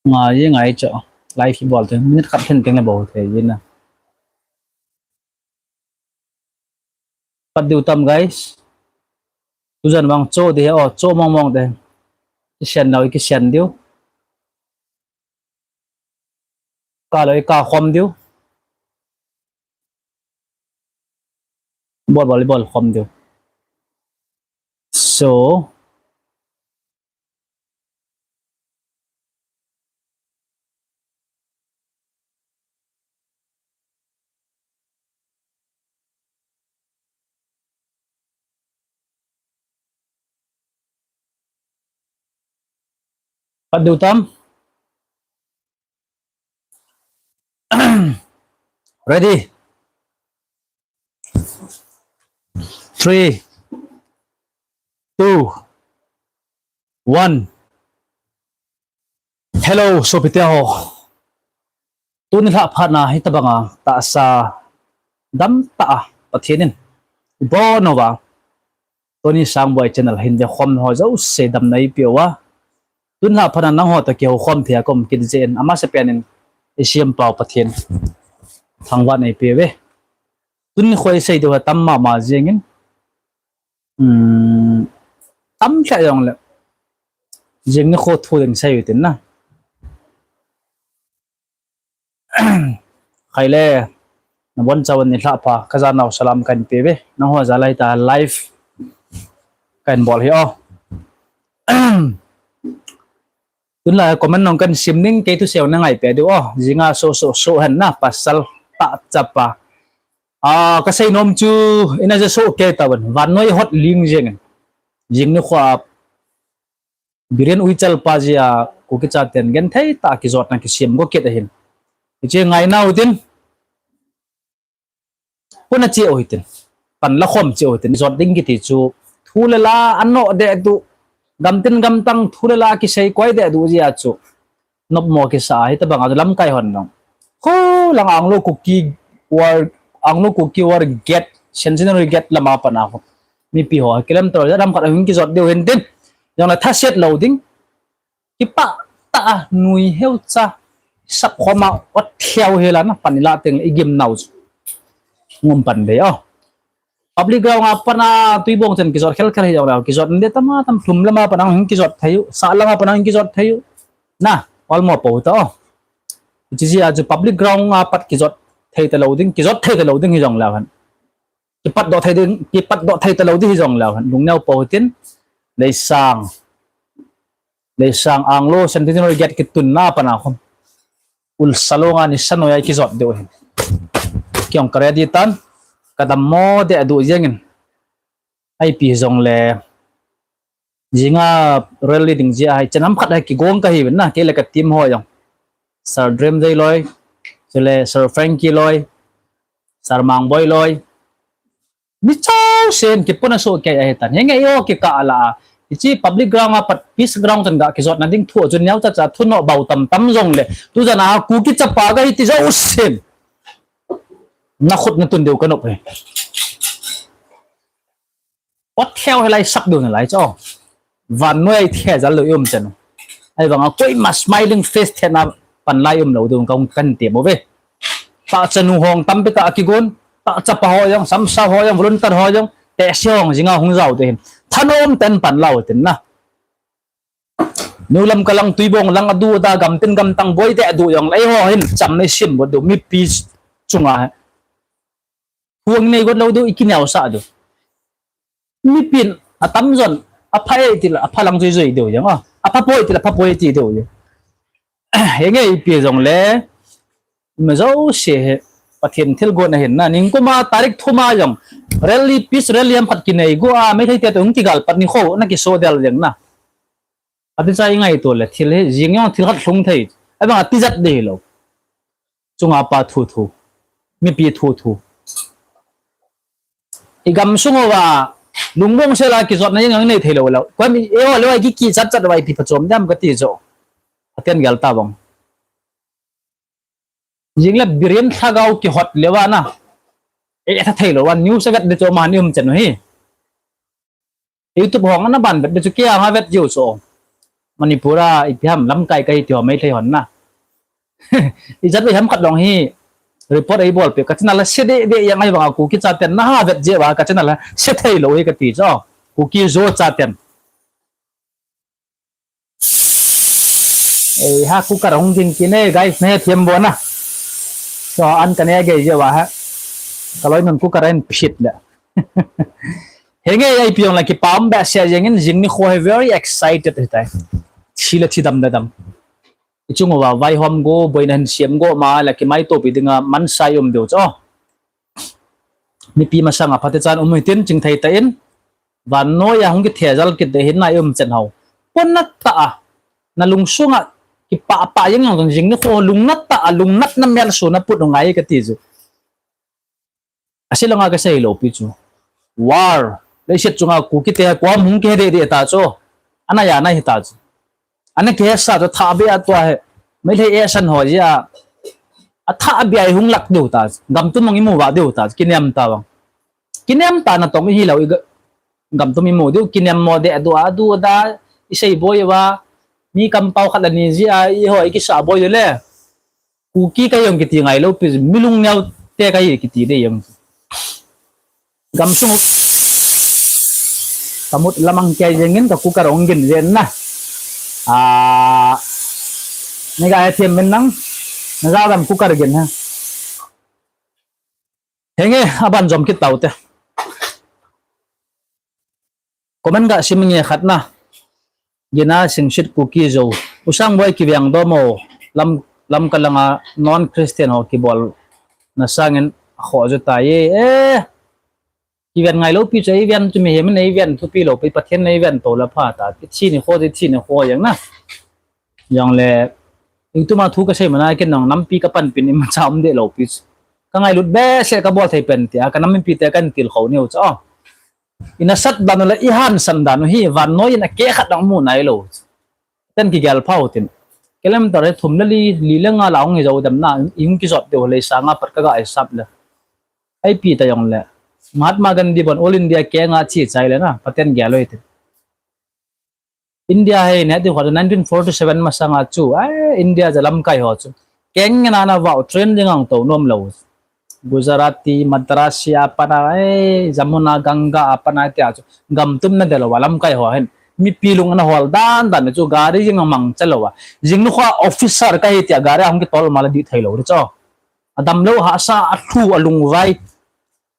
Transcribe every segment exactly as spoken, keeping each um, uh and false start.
Ngai, ngai cho. Live bol te. Minute khat lhin teng le bol thei na. Pat diu tam, guys. Tujan vang cho de, oh, cho mong mong de. Kisian nau, kisian diu. Ka loi ka khom diu. Bol, bol, bol khom diu. So, Pat diu tam. Ready? Three, two, one. Hello, sopite ho. Tuni lha phat na hitabanga tahsa dam tah a Pathen in ibon uva Tony Sangboi channel hin ve khom ho jouse damna eipeuva. Tun lha phat na nangho toh kihou khom thei a kaum kit jeh in amasapen in eisempau Pathen thangvahna eipeuve. Tun nikho isei diu hi tam mama jeng in, um, tam lheh jongle jing nikho thu ding sei u tin na. Khaile, nabonchauvin nilhah pha, kajanau salam kahin peuve. Nangho jal a hita live kahin bol hi o. Tunlai comment nong kahin sim ding, kei thusei nangai peh diu o. Jinga so so so hen na, pasal tah chapa. A, kasei nom chu, ina ja so kei tauvin. Vannoi hot ling jeng in. Jing nikho a Biren Uichal pa jeh a Kuki chaten genthei tah a kijotna kisem go kit ahin. Hiche ngaina u tin. Puna cheh u hitin. Pan la khom cheh u hitin. Jot ding kiti chu thu le la anoh deh duh. Gamtin gamtang thu le la kisei koi deh duh jeh a chu nopmo kisa a hitabang a chu lamkai hon jong. Kho lang Anglo Kuki War, Anglo Kuki War Gate, Centenary Gate lama pat a khu mipi ho kilemtol jeh a ram khat a hung kijot diu hin tin. Jongle thaset lou ding. Kipah tah a nui heucha sap khom a ot kheu hel a na pan ilah teng igim nau chu. Ngum pan dei o. Public ground a pat a Tuibong chan kijot khel khel hijongle kijot nde tam a tam lhum lama pat a hung kijot thei u, sah lama pat a hung kijot thei u. Na, olmo pou ta o. Hiche jeh a chu public ground a pat kijot thei talou ding, kijot thei talou ding hijongle hen. Kipatdoh thei ding, kipatdoh thei talou ding hijongle hen. Lungneo pou hitin, Leisang. Leisang Anglo Centenary Gate kitunna pat a khom. Ulsa longa nisa noiya kijot diu hin. Kei jong ka ready tan, kadammo deh duh jeng in. Ipi jongle, jinga rally ding jeh a hi, chan ham khat a hi kigong kahiuvin na, kei le ka team ho jong. Sir Dream Day loi, chule Sir Frankie loi, Sir Mangboi loi. Mi chausen kipuna soh kei ahitan. Henge eiho kikah a la a. Hiche public ground a pat peace ground chan ga kijotna ding thu a chun neocha cha thunoh bou tam tam jongle. Tujan a Kuki chapa kahi ti jousen. Na khut na tun diu kanop e. Ot kheu hilai sap diu nalai chu. Vannoi a ithejal lou i um chan u. Ahivanga koima smiling face thena pan lai um lou diu kahung kan ti mo ve. Tahchanu hong tampi tah akigon, tahchapa ho jong, samsa ho jong, volunteer ho jong, tehse hong jinga hung jao te hin. Thanom ten pan lau tin na. Nulam kalang Tuibong lang adu da gamtin gamtang boi te adu jong lei ho hin cham nei sim got diu mipi chunga. Huang nei got lou diu i kineosah diu. Mipin atamjon, apha e tile, apha lang joi joi diu jeng, a. Apha poi tile, apha poi ti diu jeng. Henge ipi jongle, ima jouse hi, Pathen thilgon ahin na, ningkuma tarik thum a jong, rally, peace rally ham khat kinei go a, Meitei te toh hung kigal pat nikho, na kiso del jeng na. Ati cha i ngaito le, thil hi, jing jong thil khat lhung thei, ahivang a tijat ding hilou. Chunga pa thu thu. Mipi thu thu. I gamsung uva, lungmong sela kijotna jeng jong nei thei lou lou. Koi mi, eiho lou a kiki chat chat uva ipi phachom diam kati jo. Aten gel ta bang. Jing le Biren Lhagao kihot leuva na. E, e tha thei lou, a news a vet de chu man i um chan u hi. YouTube hong ana ban vet de chu kei anga vet jiu chu. Manipur a ipi ham lamkai kahi ti ho Meitei hon na. Ijat vei ham khat jong hi report eibolpeh, ka channel a se deh deh jeng ahi vanga Kuki chaten naha vet jeh uva ka channel a se theilou hi kati chu. Kuki Zo chaten. Ei ha, cooker hung ding kit e guys, nahethem bou na. So an kaneh gei jeh uva ha, ka loinun cooker ahin phit le. Henge, ipi jongle kipa um behseh jengin, jing nikho hi very excited hitai. Thi le thi dam le dam. Ichung uva vaihom go, boina hin sem go ma le kimaitopi dinga mansa i um diu chu. Mipi masanga phatechan um hitin, chingthei tah in. Vannoiya hung kithejal kit ding ahin na i umchan ho. Ponnat tah a, nalungsunga kipah pah jeng jong jing nikho lungnat tah a, lungnatna melsohna put u ngai kati chu. Ase langa kasei lou pi chu, war, leiset chunga Kukite koiham hung kihe deh deh ta chu. Anaiya nai hita chu. Ana kihesa chu thahbeh a tua hi Meitei ehsan ho jeh a, athahbeh a ihung lak diu ta chu, gamtum mang imu va diu ta chu, kinem ta vang. Kinem tah natong ihilou, gamtum imu diu, kinem mo deh, adu adu da, isei boi uva, mi kampao khat le ni jeh a iho ikisah boi u le, Kuki kahi jong kiti ngailou pi, mi lungneo te kahi kiti ding jong. Gamsung kamut lamang kei jengin ka cooker hung gin jen na. Ah, neiga hethem uvin lang, najah dam cooker gin ha. Henge, aban jom kit taute. Comment ga sim nge khat na. Gina Singsit Kuki Zo. U Sangboi kiveng dom o. Lam, Lamka langa non Christian ho kibolna sangin akhoh ju tai e. Kiven ngailou pi chu eiven chu mihem in eiven thupi lou pi, Pathen in eiven to le pha ta. Ithi nikho, ithi nikho jeng na. Jongle, ituma thu kasei mana ken jong nampi kapanpin imacha um deh lou pi chu. Kangailut behseh kabol thei pen tia, kanam mipite kahin tilkhou niu chu. Inasat dan u le ihangsan dan u hi vannoi in akeh khat jong mu nailou. Ten kigelpha u tin. Kilometer thum le li, li le nga la hung hi jou dem na, ihung kijot diu le sanga pat kaga hisap le. Ipi ta jongle, Mahatma Gandhi bon All India kenga che chai le na, Pathen gel u hitin. India hi neh ding khat nineteen forty seven masanga chu, ai, India ja lamkai ho chu keng ngen ana vah u, train ding ahung tou nom lou. Gujarati, Madrasi a pat a, ai, Jamuna, Ganga a pat a tia chu gamtum na delou a lamkai ho hin mipi lung ana hol dan dan chu gari jing amangcha lou a. Jing nikho officer kahi tia gari ahung kitol ma le dih thei lou di chu. Adamlou hahsa, athu, alungvai.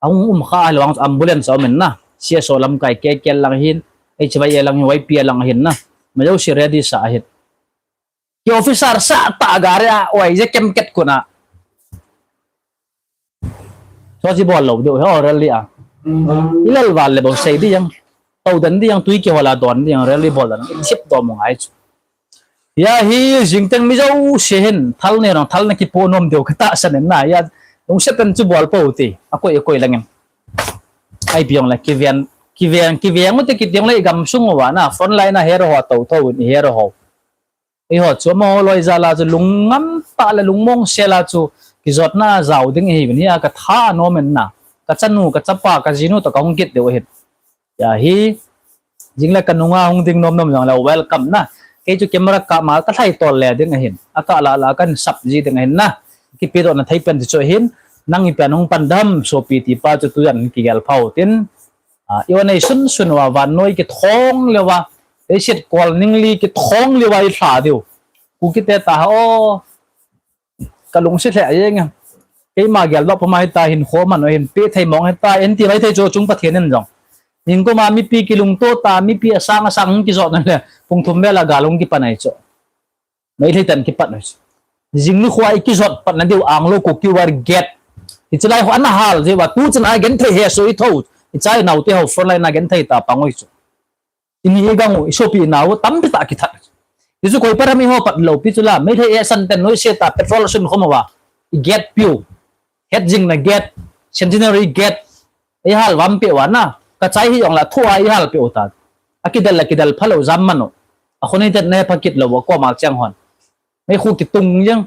Ahung um kha ahilou vang ambulance aum in na. C S O lamkai K K L lang hin, H Y A lang hin, Y P A lang hin na. Majo si ready sa ahin. Ki officer sa ta gari a, oi, je kem ket kuna. Soji bol lou diu, ho, rally a. Ilal val le bou sei di jeng. Tou den di jeng, tui kihol a don di jeng, rally bol dan. Sip do mo ngai chu. Hia hi jingteng mi jouse hin, thal nei rong, thal na kipo nom diu katahsan in na, hia, lungset pen chu bol pou ti, akoi, akoi langin. Ipi jongle, kiven, kiven, kiven u te kiti jongle, igamsung uva na, front line a hero ho, tou thou in, i hero ho. Eiho chu, amaho loi jal a chu, lungngam tah le lungmong sel a chu, kijotna jao ding ihiuvin, hia katha nom in na, kachanu, kachapa, kajinu toh kahung kit diu ahin. Hia hi, jing le kanunga hung ding nom nom jongle welcome na. Kei chu camera kah ma kalhai tol le ding ahin. Akah lah lah kahin sap ji ding ahin na. Kipedoh na thei pen ti chu ahin. Nang ipi a nahung pan dem sopi ti pa chu tujan kigelpha u tin. Ah, i-on ei sun sun uva vannoi kithong leuva. Leiset kol ningli kithong leuva ilha diu. Kukite ta ha o. Kalungset lheh jeng e. Keima geldoh puma hita hinkho man u hin pe thei mong hita, en ti mai thei chu chung Pathen in jong. Hing kuma mipi kilungto ta, mipi asang asang hung kijot na le, pung thum vel a gal hung kipan ahi chu. Meitei ten kipat ahi chu. Jing nikho a ikijot patna diu Anglo Kuki War gate. Hiche lai ho ana hal jeh uva, tuchan a genthei hesoh itho. Icha inaote ho frontline a genthei ta pang u hi chu. Ini igang u, isopi inao u, tampi tah kithat. Hichu koi pat ham iho pat lou pi chu la, Meitei ehsan ten noise tah petrol sun khom uva, i gate piu, het jing na gate, Centenary gate, eihal vam peh uva na, kachai hi jong la thu a eihal peh u ta. Akidel la kidel phalou jam man u. Akhonei ten na hepha kit lou u, akoma cheng hon. Meikhu kitung jeng.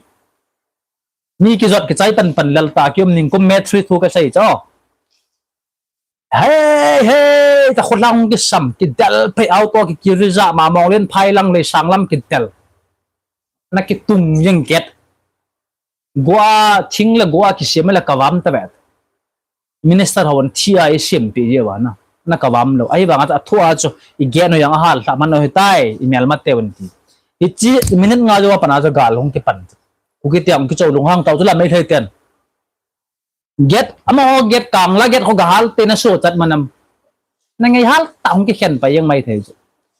Mi kijot kichai pan pan lel ta kium ning kum May three thu kasei chu. Hei, hei, ta kholang kisam, kidel phei auto ki, kiri ja ma mong len phai lang le sang lam kidel. Na kitung jeng get. Gua thing le gua kisem le kavam ta vet. Minister hon thi a i siam pi je wa na. Na kavam lo. Ahivang a thu a chu i gen ho jong ahal lha man o hitai, i mel mate un ti. Hichi minute nga jo pa na jo gal hung kipan. Kuki tiang kicho lunghang tau chu la Meitei ten. Get, amaho get kang la get ho ga hal te na so chat manam. Na ngai hal ta hung kikhen pa jeng mai thei chu.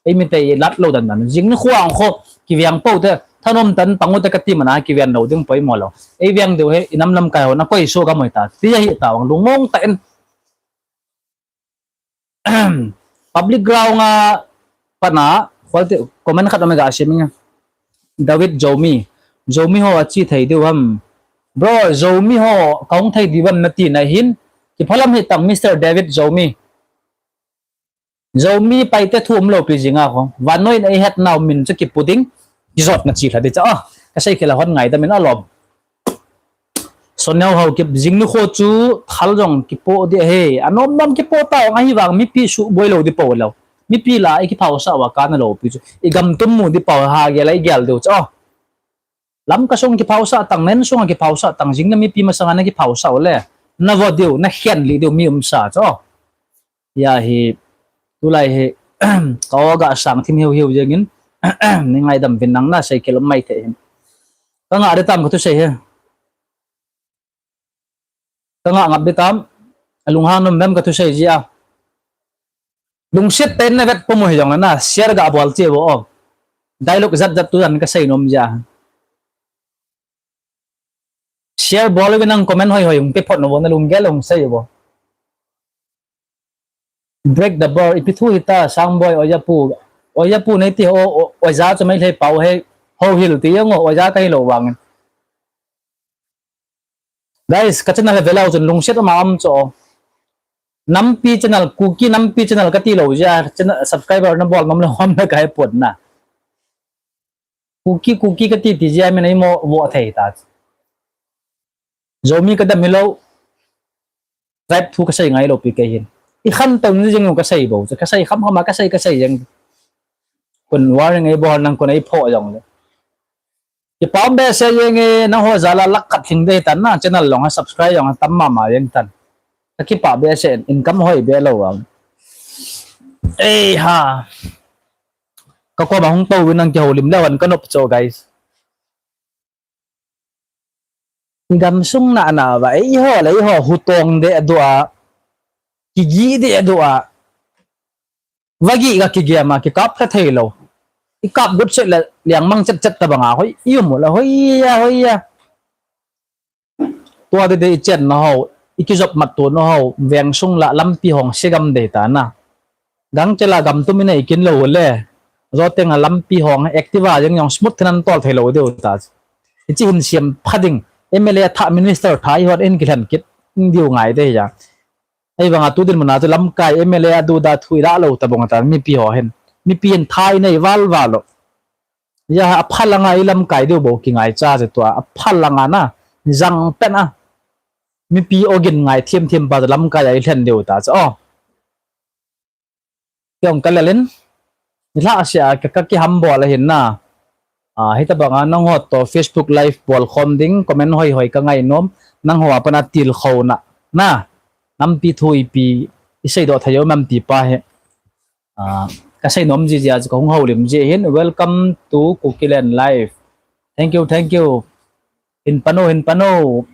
Ei mi te i lat lo dan dan. Jing ni khuang kho, kiveng po te, thanom tan pang u te kati mana kiveng lo ding poimo lo. Ei veng deu he, i nam lamkai ho, na koi so ka moi ta. Ti ahi ta vang lungmong ta in. Public ground a pat na, kholte comment khat a me ga sim nge. David Zomi. Zomi ho a chi thei diu ham. Bro, Zomi ho, ka hung thei diu ham na ti na hin. Kiphalam hi tang Mister David Zomi. Zomi paite thu um lo pi jing a kho. Vannoi in ei het nau min chu kipu ding. Kijot na chi lha di cha. Ah, ka sei khel a hon ngaidam in alom. Sonel Haokip, jing ni kho chu thal jong kipo di he. Anom nom kipo ta jong ahivang mipi suboi lo di po lo. Mipi la i kiphausa uva kana lo pi chu. I gam tum mu di po ha gel a i gel diu chu. Lamka sung kiphausa tang, nen sung kiphausa tang, jing na mipi masanga na kiphausa u le. Na vo diu, na khen li diu mi umsa chu. Ya hi, tulai hi, ka o ga sang thim hiu hiu jeng in, ni ngaidam vin nang na sei khel um mai thei hin. Ka nga di tam ka thu sei he. Ka nga ngap di tam, a lunghang nom vem ka thu sei ji a. Lungset ten na vet pomo hi jong na, share ga bol che vo o. Dialogue zat zat tu dan ka sei nom ji a. Share bol vin nang comment hoi hoi hung pe phot no vo na lunggel hung sei vo. Break the bar, ipi thu hita, Sangboi, Ojapu. Ojapu nei ti ho, o, Oja chu Meitei pau he, ho hil ti jong o, Oja ka hi lo vang. Guys, ka channel he velau chun lungset ama am chu. Nampi channel, Kuki Nampi channel ka ti lo ja, channel subscriber na bol nom lo ham na ka he pot na. Kuki, Kuki ka ti ti jia min ei mo vo thei ta. Zomi ka dam hi lo. Tribe thu ka sei ngai lo pi kei hin. I khan tau ni jing u ka sei bo. Ka sei kham kham a ka sei, ka sei jeng. Kun warning ei bol nang kun ei pho jong le. Kipah behseh jeng e, nangho jal a lak khat hing dei tan na, channel long a subscribe jong a tam mama jeng tan. Ka kipah behseh, income hoi be lo vang. Ei ha. Ka koma hung tou vin nang kihoulim leu an ka nop cho, guys. I gamsung na na va, eiho le eiho hutong de dua, kigi de dua, vagi ga kigi ama kikap ka thei lo. I kap gut set le liang mang chet chet ta banga hoi, i um la hoi ya, hoi ya. Tua de de i chen na ho, i kijop mat tu na ho, veng sung la lampi hong se gam de ta na. Gangchela gam tum in a i kin lo le. Zo teng a lampi hong Activa jeng jong smooth thin an tol thei lo deu ta. I chi hin siam pha ding. M L A tha minister tha i hot in kilhen kit. In diu ngai de ya. Ei vang a tu din mun a chu lamkai M L A a du da thu i la lo ta bong ta mipi ho hin. Mipi hin tha i nei val val lo. Ya a pha langa i lamkai diu bo ki ngai cha je tua. A pha langa na. Jang pen a. Mipi ogin ngai thiam thiam pa lamkai a i hlen diu ta cha. Oh. Kiong ka lel in, i lhah sia ka, ka kiham bol ahin na. Ah, hita banga nangho to Facebook Live bol khom ding, comment hoi hoi ka ngai nom, nangho a pat a tilkhouna, na, nampi thu ipi, i seidoh thei u em ti pa hi. Ah, ka sei nom ji jia chu ka hung houlim ji hin, welcome to Kukiland Live. Thank you, thank you. Hin pan o, hin pan o.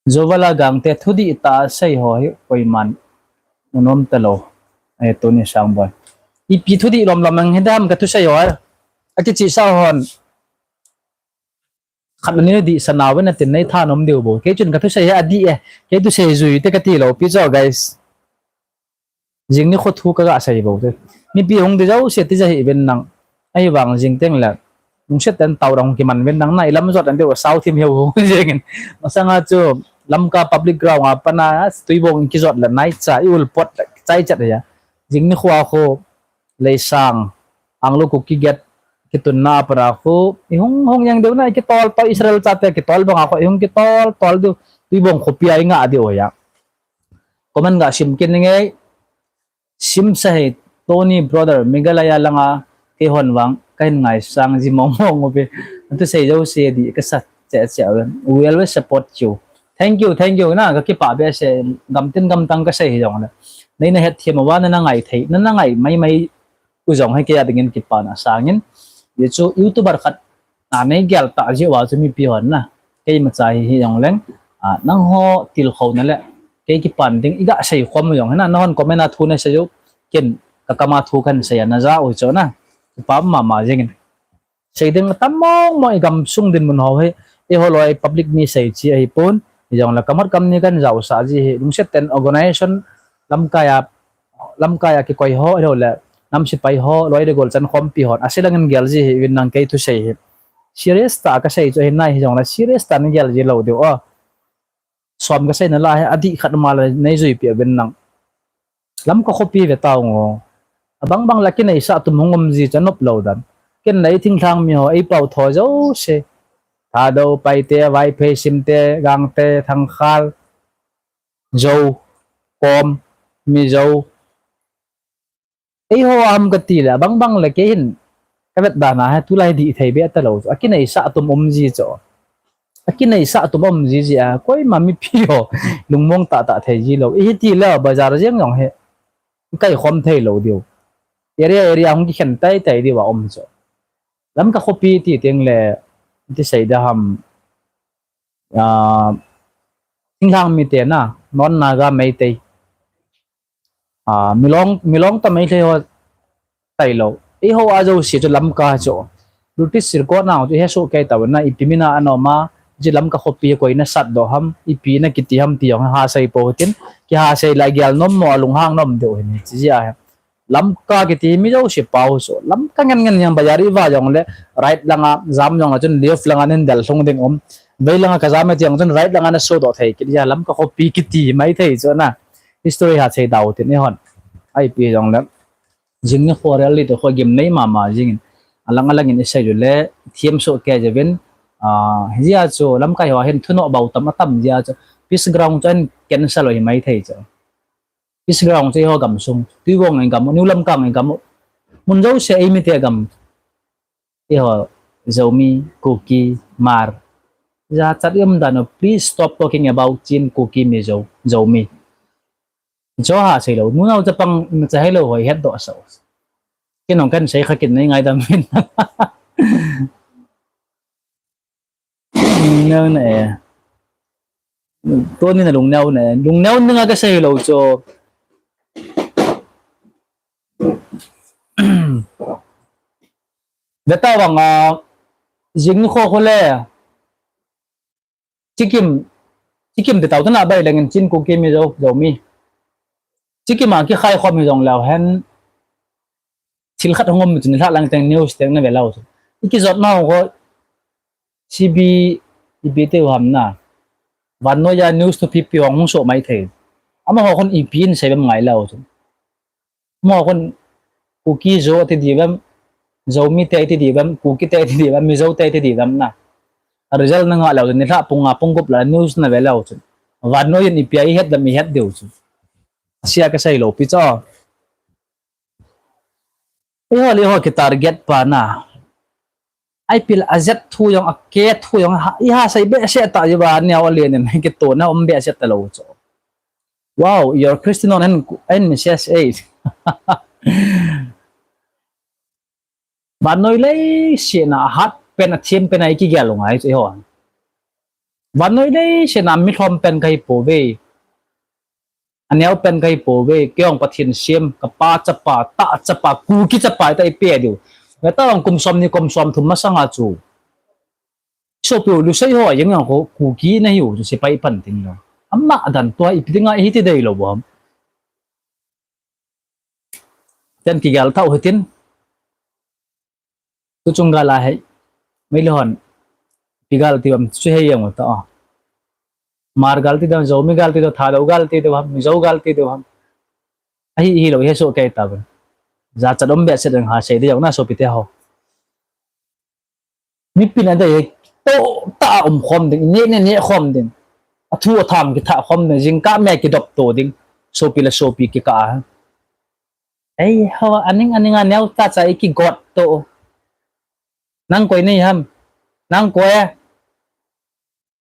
Jovala Gangte thudih tah a sei ho hi koiman mu nom ta lo. Eh, Tony Sangboi. Ipi thudih lom lom ang hi dam ka thusei ho. A kichi sa hon. Khat ni dih sa nau na tin nei tha nom diu bo. Kei chun ka thusei hi a dih e. Kei thusei jui te ka ti lo pi cho, guys. Jing ni kho thu ka ga sei bo te. Mipi hung di jouse ti ja hi ven nang. Ahivang jing teng le. Lungset ten tau dang kiman ven nang na i lam jot an deu sau thim hiu hu jing in. Masanga chu Lamka public ground a pat a Tuibong kijot le nai cha i ul pot le chai chat ya. Jing ni kho a kho Leisang Anglo Kuki Gate kitunna a pat a kho i hung hung jeng deu na i kitol to Israel chate kitol banga kho i hung kitol tol deu Tuibong khopi a i nga deu ya. Comment ga sim kit nge. Sim sa hei, Tony brother, Meghalaya langa keihon vang kahin ngaisang ji mong mong uve. Atu sei jouse di kasa che che uve. We always support you. Thank you, thank you. Na kakipah behseh, gamtin gamtang kasei hijongle, neina hetthem uva nana ngai thei, nana ngai mai mai u jong hi kei a dingin kipana sangin. Hichu YouTuber khat a nei gel tah jeh uva chu mipi hon na, kei macha hi hijongleng, a, nangho tilkhouna le kei kipan ding iga sei khom u jong hi na, nahon comment a thu nasei u, ken kakam a thu kahin sei a naja u chu na, kipa mama jengin. Sei ding atam mong mong, igamsung dinmun ho hi, eiho loi public mi sei chi ahipon, hijongle kamot kamni kahin jaosah ji hi, lungset ten organization lamkai a, lamkai a kikoi ho, ahiloule nam sepai ho, loi le gol chan khompi hon asei langin gel ji hiuvin lang, kei thusei hi serious tah a kasei chu ahi nai, hijongle serious tah a nagel ji lou diu a. Som kasei nalai hi, adih khat uma le neijuipeh uvin lang. Lamka khopi ve tao ngo. Abang bang le akineisah tum hung um ji chu anop lou dan. Ken le ei thinglhang mi ho eipao tho jouse, Thadou, Paite, Vaiphei, Simte, Gangte, Thangkhal, Zou, Kom, Mizo, eiho ham kati le, abang bang le kei hin kavet dan a hi tulai dih thei be talou chu, akineisah tum um ji chu. Akineisah tum um ji jeh a koima mipi ho lungmong tahtah thei ji lou. Ihi tile bazar jeng jong hi kaikhom thei lou diu. Area area hung kikhen tai tai diu a um chu. Lamka khopi ti teng le, ti sei da ham, a, thinglhang mite na, non Naga, Meitei, a, Milong, Milong toh Meitei ho tailou, eiho a jouse chu Lamka chu, British sirkot nau chu hesoh kei tauvin na, ipi mina ana um a, hiche Lamka khopi koi nasatdoh ham, ipi nakiti ham ti jong hasei pou hitin, kihasei le gel nom mo, alunghang nom diu hin, hiche jeh a hi. Lamka kiti mi jouse pao chu, Lamka ngen ngen jeng, bazar iva jongle right langa jam jongle chun left langa nin del lhung ding um. Vei langa kajam e ti jong chun right langa nasodoh thei kit jeh a Lamka khopi kiti mai thei chu na. History ha sei dau tin eihon. Ipi jongle, jing nikho rally toh kho gimnei mama jingin, alang alangin isei ule, themsoh kei jouvin, a, hijeh a chu Lamka ho hin thunoh bou tam atam jeh a chu, Peace Ground chu ahin cancel u hi mai thei chu. Peace Ground chu eiho gamsung, Tuibuong in gam u, New Lamka in gam u, mun jouse eimite gam, eiho Zomi, Kuki, Hmar, jachat i um dan u, please stop talking about Chin, Kuki, Mizo, Zomi. Chu ha seilou, nunao chapang imacha heilou ho ihetdoh sah u. Kei nong kahin sei kha kit, nei ngaidam in. Lungneo na e. Tuni na lungneo na e. Lungneo ninga kasei lou chu, veta vang a, jing nikho kho le, Chikim, Chikim ti tao tana bai lengin Chin, Kuki, Mizo, Zomi, Chikim a kikhai khom hijongleu hen, thil khat hung um chun nilhah lang teng news teng nave leu chu, ikijot nau kho, C B, ipi teu ham na, vannoiya news thupipi hung hung soh mai thei. Amaho khun ipi in sei bem ngai leu chu, amaho khun Kuki Zo ti diu vem, Zomi te ti diu vem, Kuki te ti diu vem, Mizo te ti diu vem na, a result nangah leu chun nilhah pung nga pung gup lah news nave leu chun, vannoi in ipi a ihet dem ihet diu chu. Asia kasei lou pi chu, eiho le eiho kitarget pa na, I P L a Z thu jong, a K thu jong, iha sei behseh tah jeh uva neo alen in kitona um behseh talou chu. Wow, your Christian on and, and message eight. Vannoi leiset na ahat pen, athem pen a ikigel u ngai chu eiho. Vannoi leiset na milhom pen kahipouve, aneo pen kahipouve, kei jong Pathen sem, kapa chapa, tah chapa, Kuki chapa ita ipe diu. Veta jong kum somni kum somthum masanga chu, sopiu Lusei ho jeng jong kho Kuki nahiu chu sepai pan ting lou. Ama dan tua ipi dinga hiti deilou bou ham. Ten kigel thau hitin. Tuchung gal a hi, Meitei hon ipi gal ti uvam chu hei jeng u ta a. Hmar gal ti diu, Zomi gal ti diu, Thadou gal ti diu ham, Mizo gal ti diu ham, ahi hilou hesoh kei tauvin. Jachat um behseh ding ha sei ding jong na sopite ho. Mipin adei toh tah a um khom ding, neh neh neh khom ding, athu athang kitha khom ding, jingkah me kidop to ding. Sopi le sopi kikah a. Eiho, aning aning a neo tacha ikigot to. Nang koi nei ham? Nang koi e?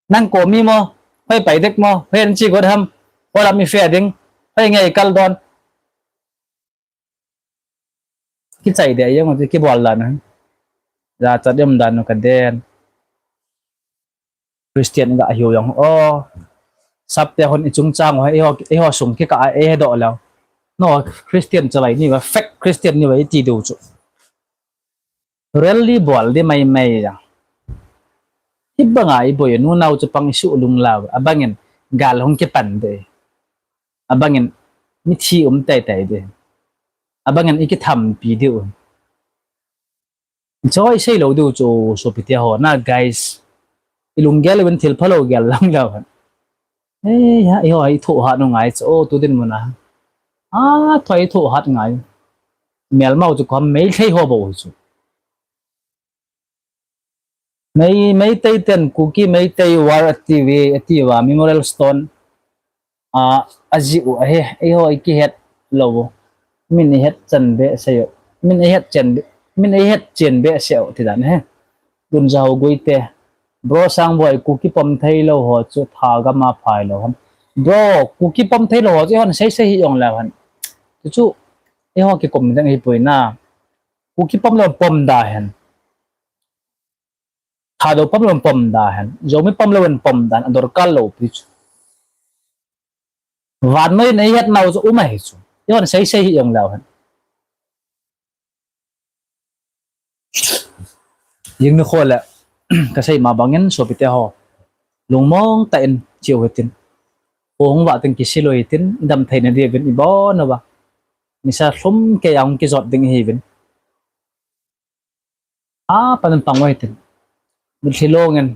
Nang komi mo? Hoi pai dek mo? Hoi an chi got ham? Hoi lam i fe ding? Hoi ngei kal don? Kichai de jong chu kibol dan. Jachat um dan u kaden. Christian ga hiu jong. O. Sapte hon i chungchang ho, eiho, eiho sung kikah a eihedoh leu. No, Christian chalai niuva, fake Christian niuva iti diu chu. Rally bol di maimai ja. Hibanga iboi nunau chapang isuh lung lau. Abangin gal hung kipan de. Abangin mithi um taitai de. Abangin ikithampi diu. Choi sei lou diu chu sopite ho na, guys. Ilunggel uvin thil phalou gel lang leu hen. Eiho, ithoh hat u ngai chu, o, tu dinmun a. A, thoi ithoh hat ngai. Melmau chu khom Meitei ho bou chu. Mei, Meitei ten Kuki Meitei War atiuve, atiuva Memorial Stone. A, ajih u ahi, eiho ikihet lou u. Min ihet chan behseh u. Min ihet chen be, min ihet chen behseh u tidan ahi. Dunjahao Guite. Bro Sangboi, Kuki pom theilou ho chu thagam a phai lou ham? Bro, Kuki pom theilou ho chu eihon seisei hih jong leu hen. Chuchu eiho kikom ding ahipoi na. Kuki pom lou pom da hen. Thadou pom lou pom da hen. Zomi pom lou pom da hen. Adorkar lou pi chu. Vannoi in eihet nau chu um ahi chu. Eihon seisei hih jong leu hen. Jing nikho le kasei ma bangin sopite ho, lungmong tah in cheu hitin. Kho hung vah teng kisil u hitin, idam theina diuvin ibon uva. Nisa lhum keiya hung kijot ding ihiuvin. Apan pang u hitin. Mitlhi longin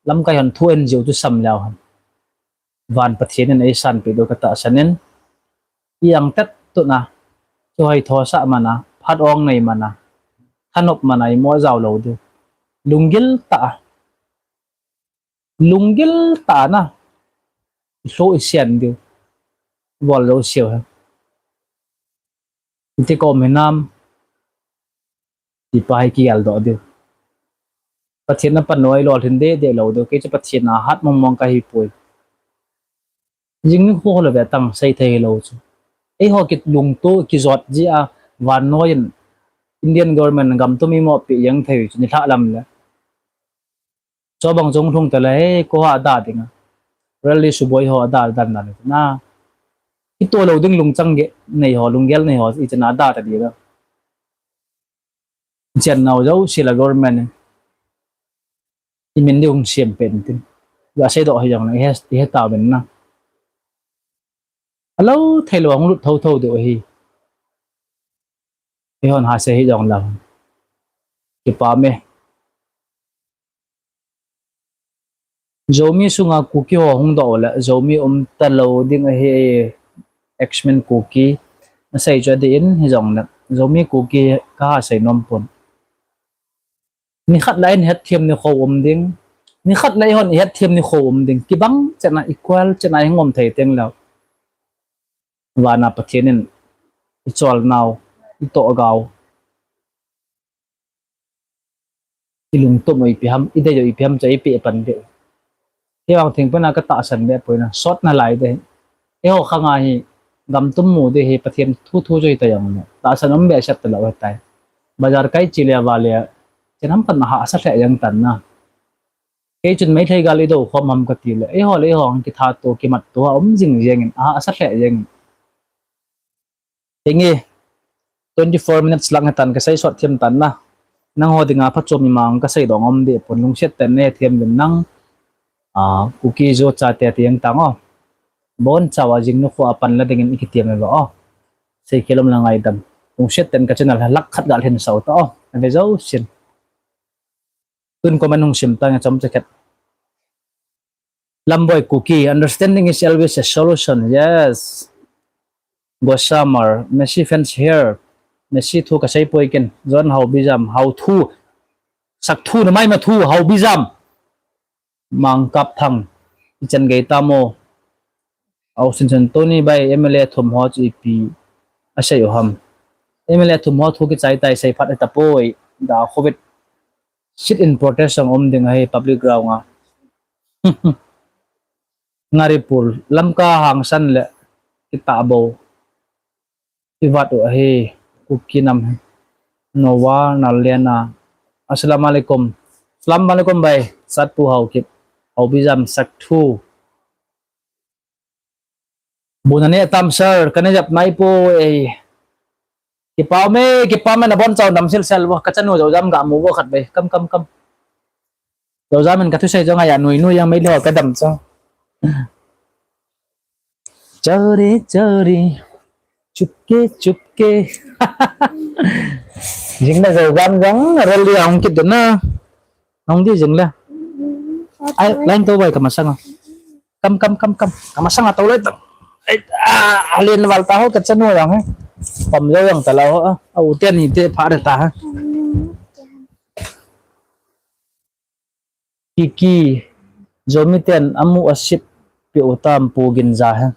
lamkai hon thu en jiu chu sam leu hen. Van Pathen in eisanpeh diu katahsan in. Iang tet tuna, kihoithosah mana, phat ong nei mana, thanop mana, imo jao lou diu. Lunggil tah a, lunggil tah a na, ilhu isen diu. Bol lou siu hen. Iti kom hinam, tipa hi kigeldoh diu. Pathen apan noi lolhin deh deh lou diu. Kei chu Pathen a hat mong mong kahipoi. Jing nikho le ve tang sei thei lou chu. Eiho kilungto kijot jeh a vannoi in Indian government gam tum imo peh jeng thei chu nilhah lam le. Chubang chung lhung tale, he, koi ha ada dinga. Rally suboi ho ada dan dan na. Kitoh lou ding lungchang gel nei ho, lunggel nei ho, ichan ada ta ding la. Chen nau jouse la government in. Imin diu hung sem pen tin. Ga seidoh hi jong na, ihe, ihe tauvin na. Alou thei lou hung lut tho tho diu ahi. Eihon ha sei hi jong lou. Kipah e. Zomi sunga Kuki ho hung doh le, Zomi um talou ding ahi, X-Men Kuki. Nasei chu adih in, hijongle, Zomi Kuki kaha sei nom pon. Nikhat le in hetthem nikho um ding. Nikhat le eihon ihetthem nikho um ding. Kibang chetna, equal chetna ihung um thei teng leh. Vana Pathen in icholnau, itohgau, ilungtup u ipi ham, idei u ipi ham chu eipeh pan ding. Hivang thengpena katahsan be poi na, sotna lai ding. Eiho khanga hi, gam tum mu ding hi, Pathen thu thu chu hita jong le. Tahsan um behseh talou hitai. Bazar kai che le va le, chen ham khat na hahsa lheh jeng tan na. Kei chun Meitei gal idou khom ham kati le. Eiho le eiho kithat to, kimat to, a um jing jeng in, ahahsa lheh jeng in. Hinge, twenty-four minutes lang hitan kasei sot them tan na. Nangho dinga phachom ima kasei dong um deh pon, lungset tah in nei them uvin lang. Ah, Kuki Zo chate ti jeng tang o. Bonchauva jing nikho a pan la dingin ikitiem uve o. Seikhel um le ngaidam. Lungset tah in ka channel lakh khat gal hin sao ta o. Ave jousen. Tun comment hung sim tange chomcha khat. Lamboi Kuki, understanding is always a solution. Yes. Gosamar, Messi fans here. Messi thu kasei poi ken. John Haobijam, Hao thu. Sak thu na mai ma thu, Haobijam. Mangkap Thang. Ichan gei tamo. Au sin sin Tony bai M L A thum ho chu ipi asei u ham. M L A thum ho thu kichai tai sei phat tapoi. Da Covid sit in protest ang um ding ahi public ground a. Ngaripur, Lamka hangsan le kita bo. Ivat u ahi, Kuki nam hi. Noah Nalena. Assalamu alaikum. Assalamu alaikum bai. Satpu Haokip. Haobijam Sakthu. Bu na ne tam sir, ka ne jap mai po ei. Kipau me, kipau me na bon chau nam sil sel bo. Ka chanu Jojam ga mu bo khat bai. Kam, kam, kam. Jojam in ka thusei jong a ya nui nui yang mai le ka dam chau. Chori, chori. Chupke, chupke. Jing na Jojam jong rally hung kit na. Hung di jing la. Ai, line to bai ka masang. Kam, kam, kam, kam. Ka masang a to le tang. Ai, a, alen wal ta ho ka chanu jong he. Pam jo jong ta la ho. A, u te ni te pha de ta ha. Kiki, Zomi ten amu asip pe u tam Pu Ginza he.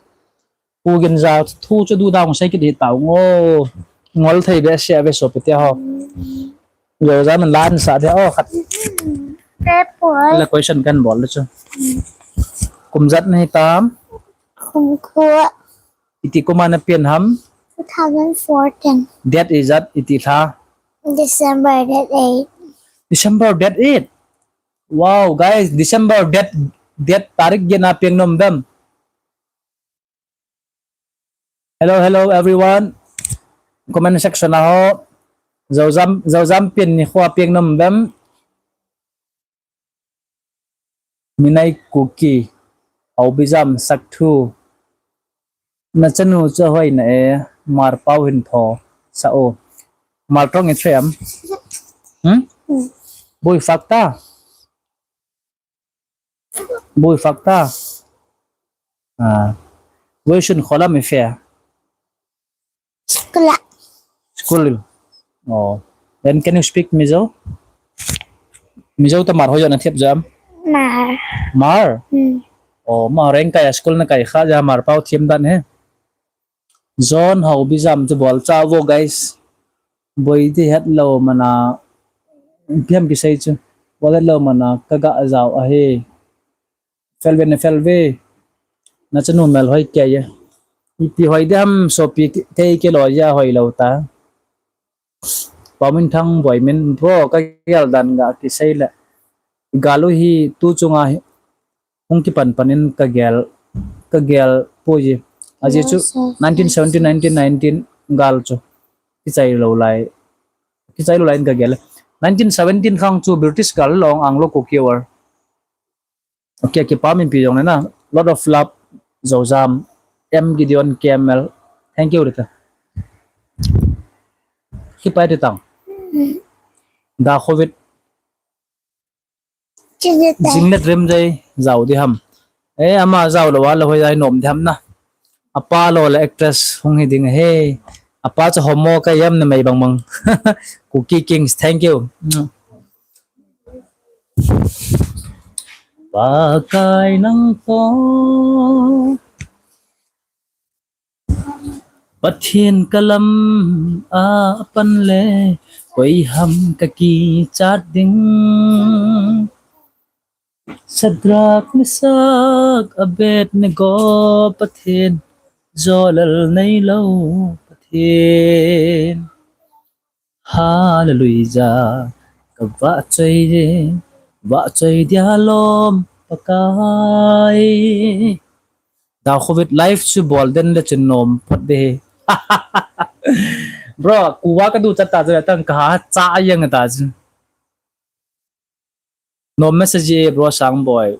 Pu Ginza thu chu du dang sei kit hi tau ngo. Ngol thei be se ave so pe te ho. Jojam in lan sa de o khat. Te po. La question kan bol le chu. Kum jat nahi tam. Kum kho. Iti kum a na pian ham. Two thousand fourteen. Date is that iti lha. December date eight. December date eight. Wow, guys, December date, date tarik get na piang nom dem. Hello, hello, everyone. Comment section a ho. Jojam, Jojam pin ni khua piang nom dem. Minai Kuki. Haobijam Sakthu. Na chanu chu hoi na e, Mar pau hin tho sa o. Mar tong i threm. Hmm? Bui fakta. Bui fakta. Ah. Bui sun kholam i fe. School. School. Oh. Then can you speak Mizo? Mizo ta Mar ho jo na thiap jam? Mar. Mar? Hmm. Oh, Mar reng kai school na kai kha ja Mar pau thiam dan he. John Haobijam chu bol cha vo guys. Boi di het lo mana. Piam ki sei chu. Bol het lo mana ka ga jao a he. Fel ve na fel ve. Na chanu mel hoi ke ye. Ipi hoi de ham so pi te ke lo ya hoi lo ta. Paumin thang boi min bro ka gel dan ga ki sei le. Galu hi tu chunga hi. Hung ki pan panin ka gel. Ka gel po ye. Aji chu nineteen seventeen, nineteen nineteen gal chu. Ki chai lo lai. Ki chai lo lai in ka gel. Nineteen seventeen khang chu British gal long Anglo Kuki war. Okay, kipah min pi jong le na. Lot of love, Zozam, M Gideon K M L. Thank you, Rita. Kipah ti tang. Da Covid. Jinglet rim jai, jao di ham. Eh, ama jao lo wa lo hoi jai nom di ham na. Apa lo le actress hung hi ding he. Apa chu homo ka yam na mai bang bang. Kuki Kings, thank you. Pakai nang to. Pathen ka lam a pan le, koi ham ka kichat ding. Shadrach, Meshach, Abednego, Pathen, jolal neilo Pathen. Hallelujah. Ka vahchoi, vahchoi dia lom Pakai. Da Covid live chu bol den le chun nom phot de. Bro, kuva ka du chat ta chu tang ka ha cha yang ta chu. Nom message e bro Sangboi.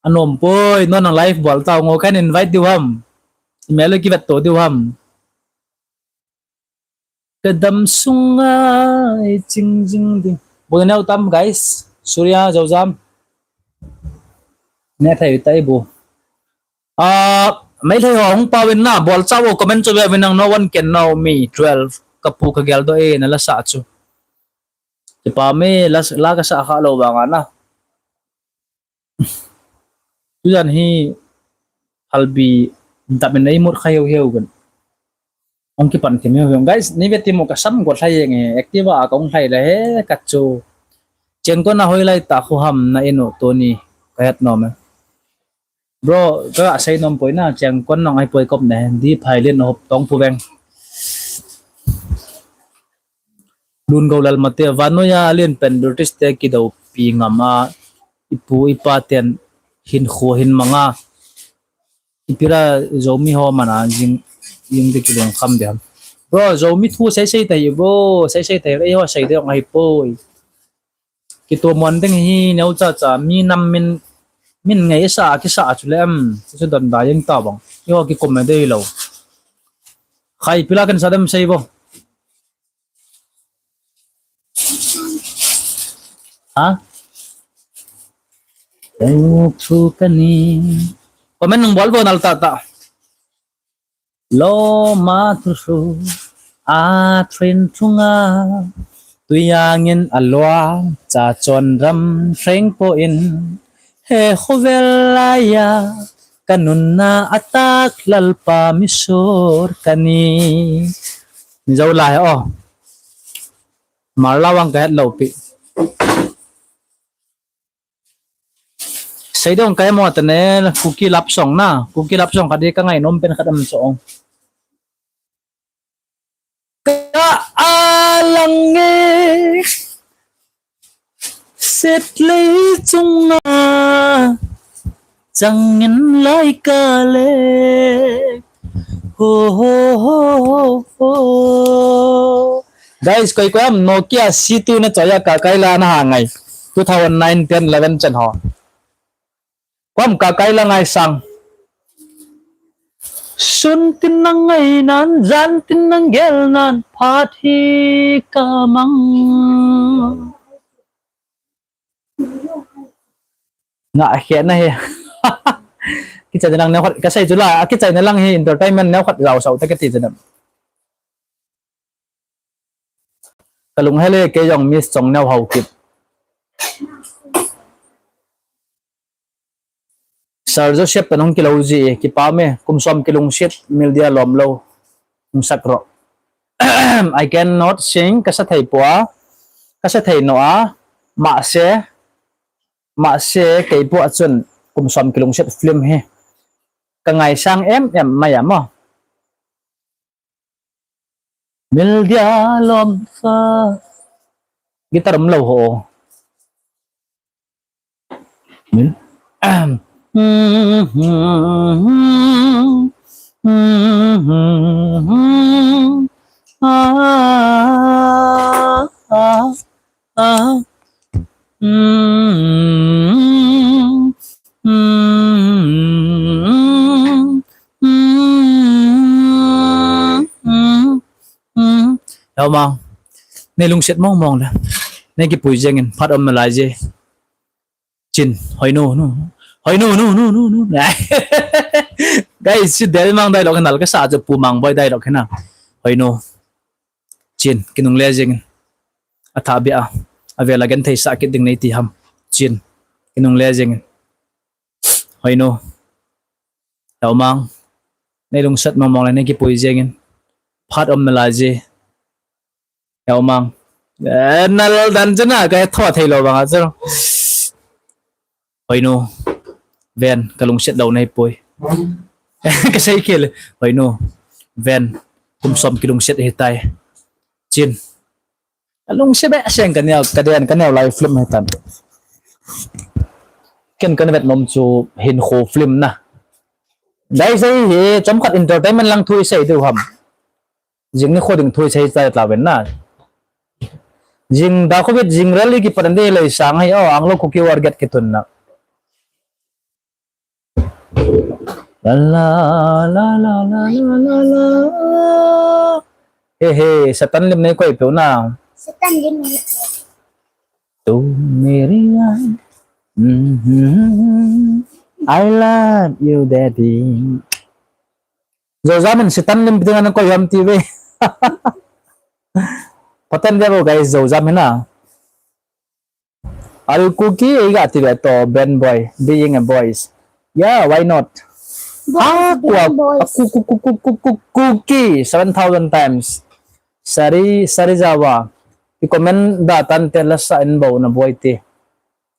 Anom poi, non nang live bol tau ngo kan invite diu ham. Email ki vet to diu ham. Ka dam sunga i ching jing ding. Bol neo tam guys. Surya Zozam. Ne thai tai bu. Ah, mai thai ho hung pau in na bol cha wo comment chu ve vin nang no one can know me twelve. Ka pu ka gel do e na la sa chu. Kipah me la, la ka sa kha lo vang a na. Tujan hi halbi Dap in ei mut kha hiu hiu gun. Ong kipan thim hiu hiu. Guys, ni ve ti mo ka sam go thlai jeng e. Activa a ka ong thlai le he ka chu. Chengkon a hoilai ta khu ham na inu tuni. Ka het nom e. Bro, ka sei nom poi na, Chengkon nong ai poi kop ne. Di phai lin hop tong pu veng. Lun go lal mate, vannoi a lin pen British te kido pi ngam a. Ipu ipa ten hin khu hin manga. Ipira Zomi ho mana jing, jing de kilung kham de ham. Bro, Zomi thu sei sei tai bro, sei sei tai ei ho sei de ong ai poi. Kitu mon ding hi neo cha cha mi nam min, min ngei sa kisa chu le am. Chu don da jing ta bang. Yo ki kom de lo. Khai pila kan sa dem sei bo. Ha? Thu kani. Comment nung bol bo nal ta ta. Loma thu su a trin thunga tuiangin alua cha chon ram threng po in he khovel laiya kanunna atak lalpa misur kani. Mizo lai o. Marla wang ka het lo pi. Sei dong kai mo tane Kuki lap song na. Kuki lap song kadi ka ngai nom pen khat am song. Ka alang e. Set lei chunga. Changin lai ka le. Ho, ho, ho, ho, ho. Guys, koi koi am Nokia C two na choya ka kai la na ha ngai. Two thousand nine, ten, eleven chan ho. Kom ka kai la ngai sang. Sun tin nang ngai nan, jan tin nang gel nan, phat hi ka mang. Nga a khia na he. Kichai na lang neo khat, ka sei chu la, a kichai na lang he entertainment neo khat lau sau ta ka ti chu na. Ka lung hele ke jong Miss Chongneo Haokip. Sir Joseph ta nung kilo ji, kipa me, kum som kilungset, mildia lom lo, kum sakro. I cannot sing, ka sa thei pua, ka sa thei no a, ma se, ma se, kei pua chun, kum som kilungset film he. Ka ngai sang em em maya mo. Mildia lom fa. Guitar um lo ho. Mil. Ah, ah, ah. Mm, mm, mm, mm, mm. Heo mang. Nei lungset mong mong le. Nei kipui jeng in phat om nalai je. Chin, hoi no, no. Hoi no, no, no, no, no. Guys, si del mang dialogue nal ka sa chu pu mang boy dialogue hena. Hoi no. Chin, kinung le jeng in. A tha bia, a vela genthei sa kit ding nei ti ham. Chin, kinung le jeng in. Hoi no. Heo mang. Nei lungset mong mong le nei kipui jeng in. Phat om nalai je. Heo mang. Eh, nal dan chu na, ka tho thei lo bang a chu. Hoi no. Ven, ka lungset lo nei pui. Ka sei kile. Hoi no. Ven, kum som kilungset hi tai. Chin. Ka lungset be seng ka neo, ka den, ka neo lai film he tan. Ken ka vet nom chu hin kho film na. Dai sei hi, chom khat entertainment lang thui sei deu ham. Jing ni kho ding thui sei chai tla ven na. Jing da covid, jing rally kipat dei lei sang hai o, Anglo Kuki war get kitun na. La, la, la. He, he, Satan lim nei koi peu na. Satan lim nei koi. Tu meri jaan. Mhm. I love you, daddy. Zo jam in Satan lim pi ding a nang koi ham ti ve. Patan dia bo guys, zo jam hina. Are you Kuki? Eiga ti ve to, Ben boy, being a boys. Yeah, why not? Boys, ah, boys. Ku, ku, ku, ku, ku, ku, Kuki, seven thousand times. Sari, Sari Jawa. I comment da tan te la sa in bo na boy ti.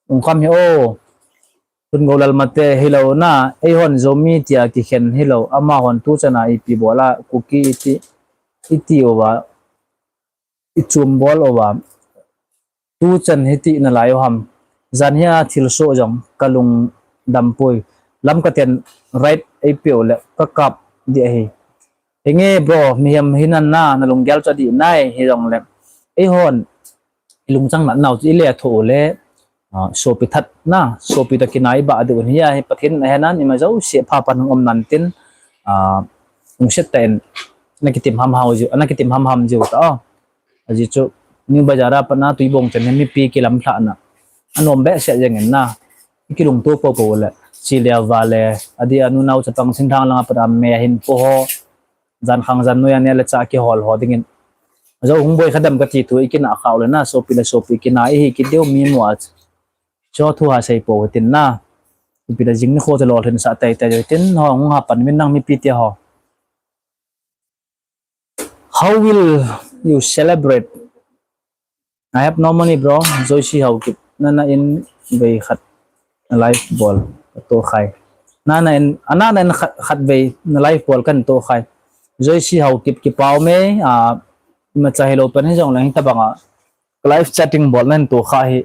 Ung kham hi o. Tun go lal mate hi lo na. Ei hon Zomi tia ki khen hi lo. Ama hon tu chana ipi bola Kuki iti. Iti o ba. I chum bol o ba. Tu chan hiti na lai o ham. Jan hia thil so jong ka lung dam pui. Lam ka ten right ei pio le ka kap di ahi. Henge bro, mihem hinan na, na lunggel chu adi nai hi jong le. Ei hon, i lungchang na nau chu i le tho le, ah, sopi that na, sopi to kinai ba di un hi a hi Pathen a henan, i ma jo se pha pan hung om nan tin, ah, hung set ta in, na kitim ham hau ju, na kitim ham ham ju ta, oh. Aji chu, New Bazar a pat na, Tuibong chan hi mipi kilam thla na. Anom be se jeng in na, i kilung to po po le, si le va le, adi anu nau chapang sin thang lang a pat a me hin po ho, Jan khang jan noi a ne le cha kihol ho dingin. Ajo hung boi kha dam ka ti thu i kina khau le na, sopi le sopi kina i hi ki deu mi mo a. Cho thu ha sei po tin na. Ipi da jing ni kho te lo thin sa tai tai tin ho hung ha pan min nang mipi te ho. How will you celebrate? I have no money, bro. Joyce Haokip. Nana in vei khat na live bol. To khai. Nana in, anana in khat, khat vei na live bol kan to khai. Joyce Haokip kipau me, ah, ima cha hello pen hi jong lang hi tabang a. Live chatting bol nan to khai hi.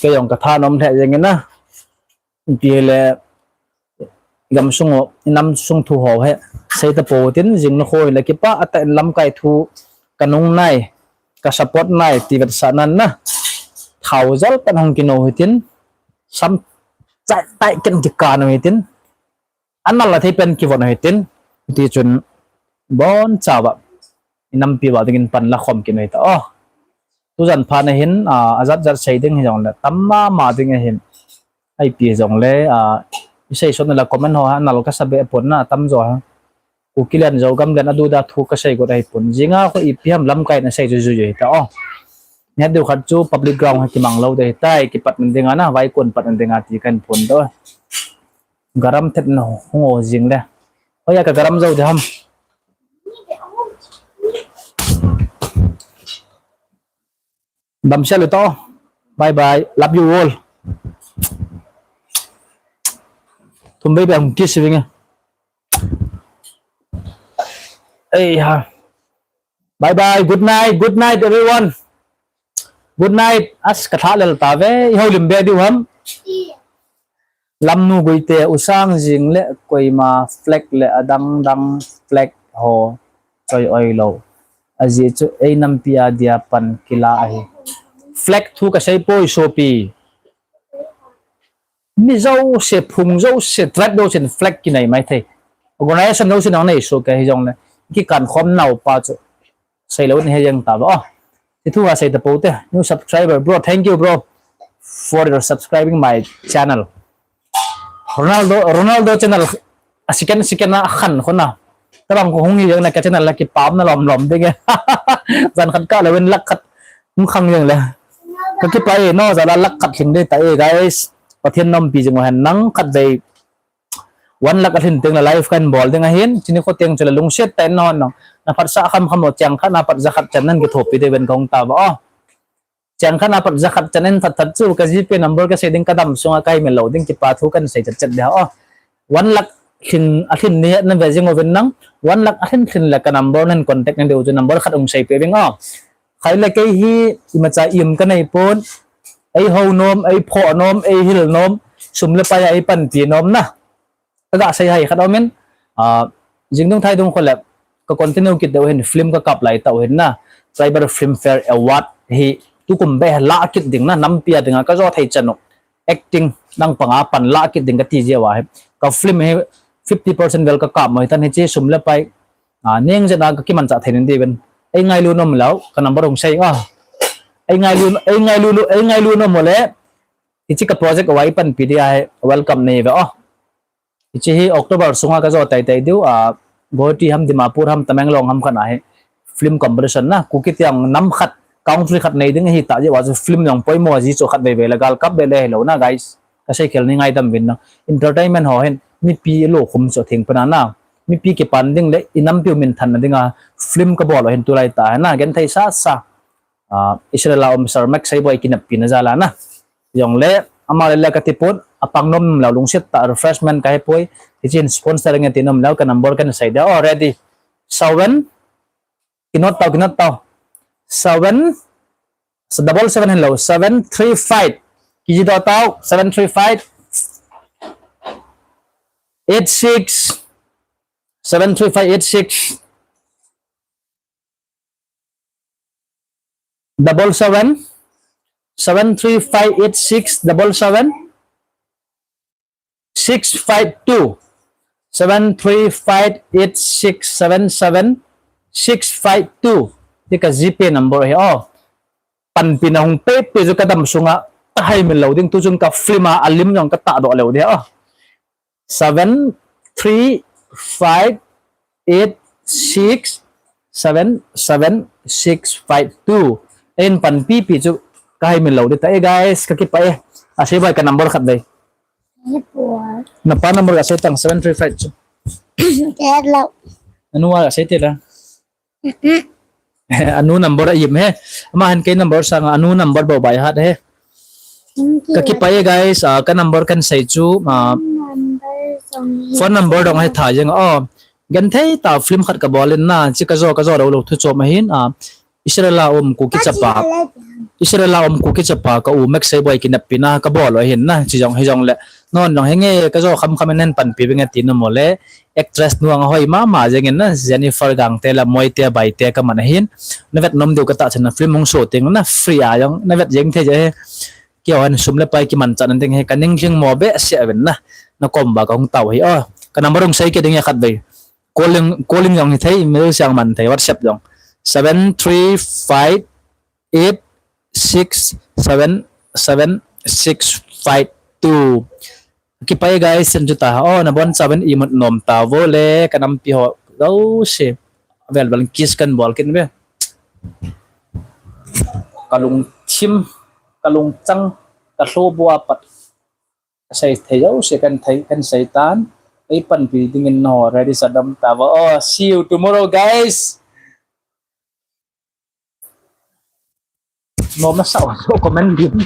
Ke jong ka tha nom the jeng na. Ti le, gam sung o, i nam sung thu ho he, sei ta po tin, jing na khoi le kipa, ata in lamkai thu, ka nung nai, ka support nai, ti vet sa nan na. Thau jal pan hong kino hi tin, sam chai tai ken ki ka no hi tin, anal la thei pen ki von hi tin, ti chun, bon chawa, i nampi wa dingin pan la khom kino hi ta, oh. Tu jan pha na hin, ah, ajat jat sei ding hi jong le, tam ma ma ding a hin. Ai pi jong le, ah, i sei sot na la comment ho ha, nal ka sa be pon na, tam jo ha. Kuki lian jo gam lian a du da thu ka sei got ahi pon. Jinga ko ipi ham lamkai na sei ju ju ju hi ta, oh. Nia du khat chu public ground ha kimang lo de hi tai, kipat na ding a na, vai kon pat na ding a ti kan pon do. Garam thet na hung o jing le. Hoya ka garam jo de ham. Bam sia le to. Bye bye. Love you all. Thum bei bang kiss vinge. Ei ha. Bye bye. Good night. Good night, everyone. Good night. As ka tha lel ta ve. I ho lim be diu ham. Lamnu Guite, U Sang jing le koima flag le adang dang flag ho choi oi lo. Aji chu ei nampi a dia pan kila ahi. Flag thu ka sei poi sopi. Mi jo se phung jo se tribe jo se flag kinai mai thei. Organization jo se nang nei so ka hi jong le. Ki kan khom nau pa chu. Sei lo ni he jeng ta ba. Oh. Ti thu ha sei ta po te. New subscriber, bro. Thank you, bro, for your subscribing my channel. Ronaldo, Ronaldo channel. A second, second a khan khona. Tabang ko hung hi jeng na ka channel la kipam na lom lom ding e. Jan khat ka le win lak khat. Hung khang jeng le. Ka kipai no, ja la lak khat hing de ta e, guys. Pathen nom pi jing o hen nang khat vei. One lakh a lhin teng le live kan bol ding ahin, chini kho teng chu le lungset tah in na hon nang. Na phatsah kham kham o cheng khat na phat ja khat chan nan kithopi de ven kong ta ba o. Cheng khat na phat ja khat chan in that that chu ka GPay number ka sei ding ka dam sunga ka email lo ding kipa thu kan sei chat chat de o. One lakh lhin a lhin ni na ve jing o ven nang. One lakh a lhin lhin le ka number nan contact nan de u chu number khat ung sei pe ving o. Khai le kei hi imacha im ka nei pon. Ei ho nom, ei pho nom, ei hil nom, sum le pai a ei panpi nom na. Ka ga sei hai khat om in, ah, jing dung thai dung kho le, ka continue kit deu hin film ka kap lai tau hin na. Tribal Film Fare Award hi, tukum be la kit ding na, nampi a ding a, ka jo thei chan u. Acting, nang panga pan la kit ding ka ti jia wa hi. Ka film hi fifty percent vel ka kap mo hi tan hi chi sum le pai. Ah, ning jena ka kiman cha thei nin di ben. Ei ngailu nom lau, ka number hung sei nga. Ei ngailu, ei ngailu, ei ngailu nom mo le. Hichi ka project wai panpi di a hi, welcome nei ve o. Hichi hi October sunga ka jo tai tai diu, ah, Guwahati ham, Dimapur ham, Tamenglong ham khan a hi film competition na, Kuki tiang nam khat, country khat nei ding hi ta ji wa chu film jong poimo ji chu khat vei vei la gal kap be le hi lo na, guys. Ka sei khel ni ngaidam vin na. Entertainment ho hin, mipi lo khum chu theng pana na. Mipi kipan ding le inampiu minthanna dinga film kabol u hin tulai tah hi na, genthei sasa. Ah, Israel a um Sir Max Seiboi kineppi na jal a na. Jongle, ama le le kati pon, apang nom lou lungset tah refreshment kahe poi. Hichun sponsor nge ti nom lou ka number kan sei dia. Oh, ready. Seven. Ki note tau, ki note tau. Seven. So double seven hello. Seven three five. Kiji do tau. Seven three five. Eight six. Seven three five eight six. Double seven, seven three five eight six double seven, six five two, seven three five eight six seven seven, six five two. Ti ka GPay number hi, oh. Panpina hung pepe chu ka dam sunga, ka haimil lou ding, tu chun ka film a, a lim jong ka tahdoh lou ding, oh. Seven three five eight six seven seven six five two. Ahin panpipi chu ka haimil lou ding ta e, guys, ka kipah e. A, sei bai ka number khat dei. Napa number ka sei tang, seven three five chu. Anu a ka sei te la. Anu number a im he. Ama hin kei number sanga anu number bou bai hat he. Ka kipah e, guys, ah, ka number kan sei chu, ah, phone number dong he tha jeng, oh. Genthei tah film khat ka bol in na, chi ka jo, ka jo lou lou thu chom ahin, ah, Israel a um Kuki chapa. Israel a um Kuki chapa ka u Max Seiboi kineppi na ka bol u ahin na, chi jong hi jongle. Non jong hi nge ka jo kham kham in hin panpi bing e ti nom u le. Actress nu ahoi mama jeng in na, Jennifer Gangte la Moite Baite ka man ahin. Na vet nom diu ka tah chan na film hung show teng na free a jong na vet jeng thei je he. Keiho hin sum le pai kiman chan ding he ka ning lhing mo behseh uvin na. Na kom ba ka hung tao hi, oh. Ka number hung sei kit ding e khat vei. Calling, calling jong hi thei, email siang man thei, WhatsApp jong. Seven three five eight six seven seven six five two. Kipah e, guys, sen chu ta. Oh, na bon seven i mut nom ta vo le, ka nampi ho. Lo se. Vel vel kiss kan bol kin ve. Ka lungthim, ka lungchang, ka lhobu a pat. Ka sei thei jo se kan thei, kan sei tan. Ei panpi ding in no, ready sa dam ta vo. Oh, see you tomorrow, guys. Mo masa o, so comment din.